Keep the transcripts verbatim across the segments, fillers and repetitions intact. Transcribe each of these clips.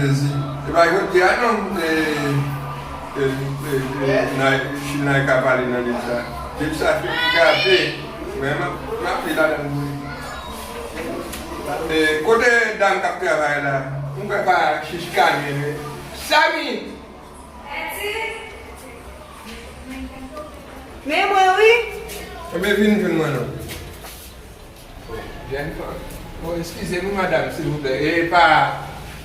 Jezi. E pa jodi a non, e, e, e, e, Nay-, si Nayka pale nan liv sa. Liv sa fin kraze. Men m ap, m ap li ladan l tou. E, kote dam k ap travay la? M kwè pa Chich Kane, men. Samy! Men mwen wi. Enben, vin jwenn mwen non. Jèn fanm. Bon, eskize m wi, madanm, silvouplè. E pa,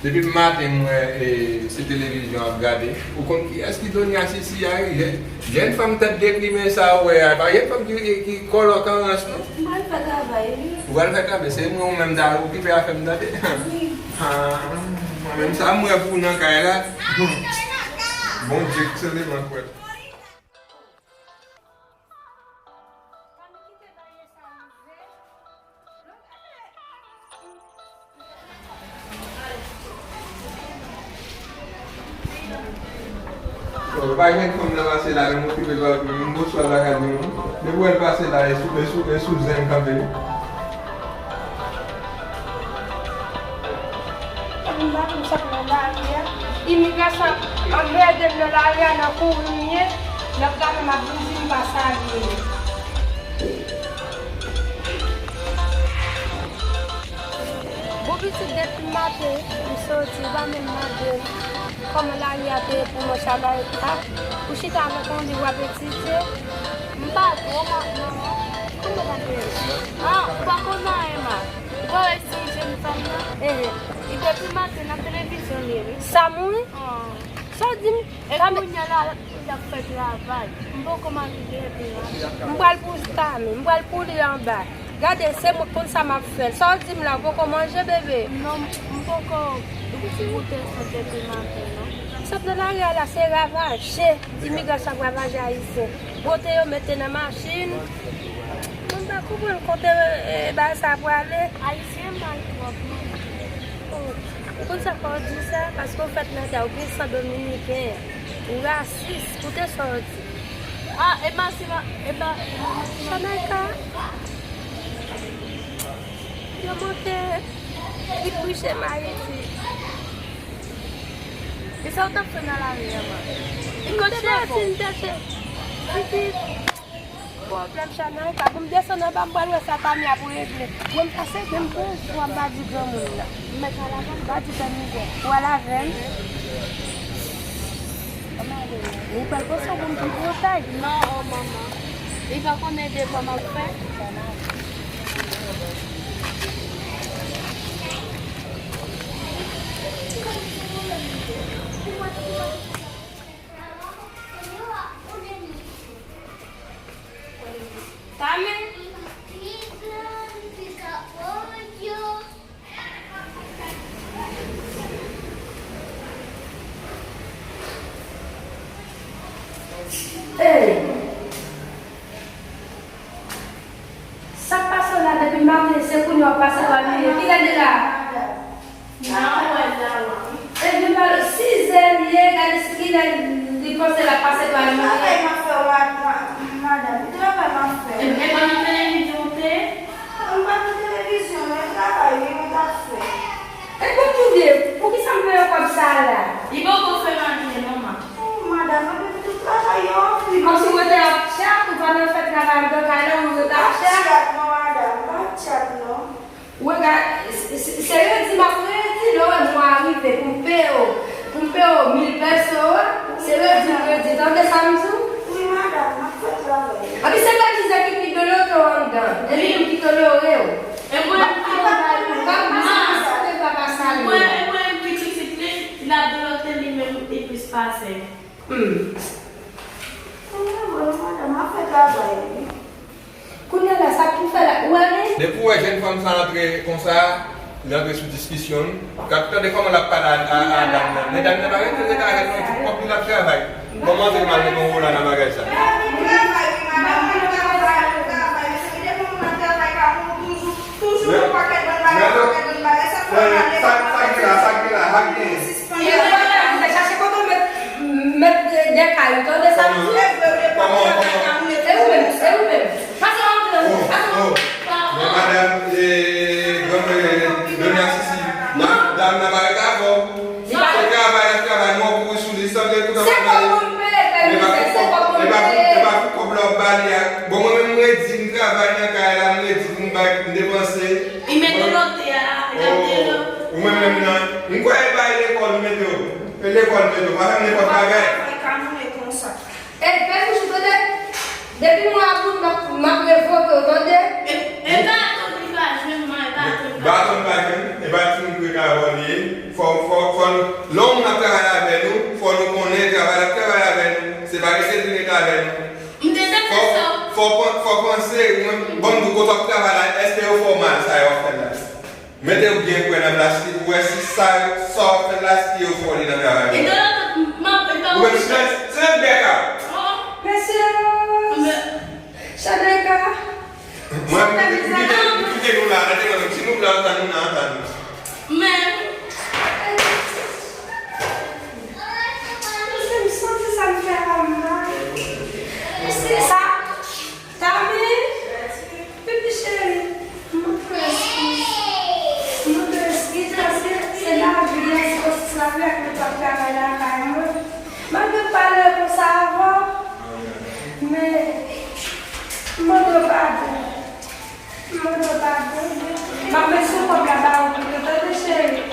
depi maten m wè, e, se televizyon ap gade. Ou konn kiyès ki Donia Sisi a wi? Jèn, jèn fanm tèt deprime sa ou wè a. Pa jèn fanm ki, ki kòlòk an rans non. M pral fè travay wi. Ou pral fè travay, se mwen ou menm ta okipe afè m tande. Wi. Ah, mwen menm sa m wè pou ou nan kay la. Bondye sèlman k wè. Bon, pa gen fanm nan pase la, men m okipe l, m boswa l pa ka di m. Depi w wè l pase la, e sou, e sou, e sou zen l kanpe. M pa konn sa k nan lari a. Imigrasyon ap anmède m nan lari a, nan kouri m ye. Lè m gade m ap vin di m pa salye yo. Bon pitit, depi maten m soti, ou pa menm mande m kòman lari a te ye pou mwen Jamayika. Ou chita avèk yon liv w ap etidye. M pa twò ma-, manman. Kòman w ap ye? Ah, ou pa konn anyen, ma. Ou pa wè si jèn fanm nan? Ehe. Li depi maten nan televizyon li ye, wi. Sa m wi? Ah. Sa w di m? E kounye a la, y ap fè travay. M poko manje depi maten. M pral pou Tami, m pral pou li anba. Gade, se mwen k konn sa m ap fè. Sa w di m la, ou poko manje, bebe? Non, m poko goute sa depi maten, non. Sa k nan lari a la, se ravaje. Imigrasyon ap ravaje Ayisyen. Bwote yo mete nan machin. Mwen pa konprann kote, e, bagay sa prale. Ayisyen mal twòp, non. Oh, ou konn sa fè w di sa? Paske w fèt nan tè, ou gen san dominiken. Ou rasis. Koute sa w di. Ah, e pa si la, e pa. Jamayika. Yo monte. Li bouche Ayiti. E sa w t ap fè nan lari a, man? Li konn chèche, li chèche. Pitit. Pwoblèm Jamayika. Pou m desann anba, m pral wè sa Tami ap regle. Mwen, m pase, m pran swa, m pa di granmoun nan. M mèt al avè l, m pa di fè mizè. Ou al avè l? Ou pral pran swa pou m di pou ou tay? Non, o manman. Li pa konnen de kòman m fè. Tami. Hey! Sa k pase w la depi maten, se kounye a w ap pase twa minit. Kilè deja? Nan wè la, wi. Ebyen, pale, sizè l ye, gade si kilè li panse l ap pase twa minit. Travay m ap fè, wa-, wa-, madanm, travay m ap fè. E, e pa nan televizyon w te ye? M pa nan televizyon, men travay wi, mwen t ap fè. E pou ki vye, poukisa m peye w kòb sa a la? Li poko fè m anyen non, ma. Oh, madanm, mwen te mete travay yo anpil. Kòmsi w rete ap tchat, ou pa nan fè travay anndan kay la, ou rete ap tchat? Pa tchat non, madanm, pa tchat non. Ou wè, gad, se, se, se redi m ap redi, lè w wè mwa a rive pou m peye w, pou m peye w mil pèso a, se redi m redi, tande sa m di w? Wi, madanm, m ap fè travay. Anpi se pa Jizè ki pi dolote w anndan, e li menm ki tolore w. E mwen ki tolore w. Mwen, e mwen ki pitit li, l ap dolote li menm, li plis pase. Hmm. Mwen, mwen, madanm, m ap fè travay, wi. Kounye a la, sa k pou fè la, ou wè li? Depi w wè jèn fanm sa antre konsa, li antre sou diskisyon, w ap tande kòman l ap pale a, a, a dam nan. Men dam nan pa rete, rete avèk nou, tout kòb li l ap travay. Kòman antre mal mete yon wola nan bagay sa? Toujou yon pakèt bann bagay, pakèt bann bagay, sa k fè w pale. Sa, sa k gen la, sa k gen la, sa k gen? Chache kote w met, met de kay ou, tande sa m di w? Kòman, kòman? E ou menm, e ou menm. Pase antre, pase antre. Bon, madanm, e, granmè, Donya Sisi, dam, dam nan pa rete avè w. Ou menm menm nan, m kwè e bay lekòl mete w. E lekòl mete w, pa fè m nenpòt bagay. Travay ka mouye konsa. Ey, fè bouch ou tande. Depi mwen ap bout, m ap, m ap revoke w, tande? E, e baton li pa jwenn mwen, e baton li pa jwenn. Baton li pa jwenn, e pa timoun ki ka vòlè. Fò, fò, fò nou, lè yon moun ap travay avè nou, fò nou konnen travay l ap travay avè nou. Se pa rete vin rete avè nou. M te tande sa. Fò, fò, fò panse, mwen, bon, m di w kote w ap travay la, èske yo fè w mal, sa yo ap fè la? Mete w byen kwè nan plas li pou wè si sa, sa w ap fè la, si yo fè w li nan travay la. Ou menm silans, silans bèk a. Mesye Rose, Chaneka, mwen, m kite nou la, rete nan si nou vle antann nou, n a antann nou. Men, mesye, m santi sa m fè a mal. Mesye, sa, Tami, Pipi cheri, m mande w eskiz. M mande w eskiz paske se lavi a, se konstans lavi a ki nou t ap travay lakay mwen. Malgre m pale konsa avè w, men m mande w padon. M mande w padon. M ap met sou kòb la ba ou pito, tande cheri.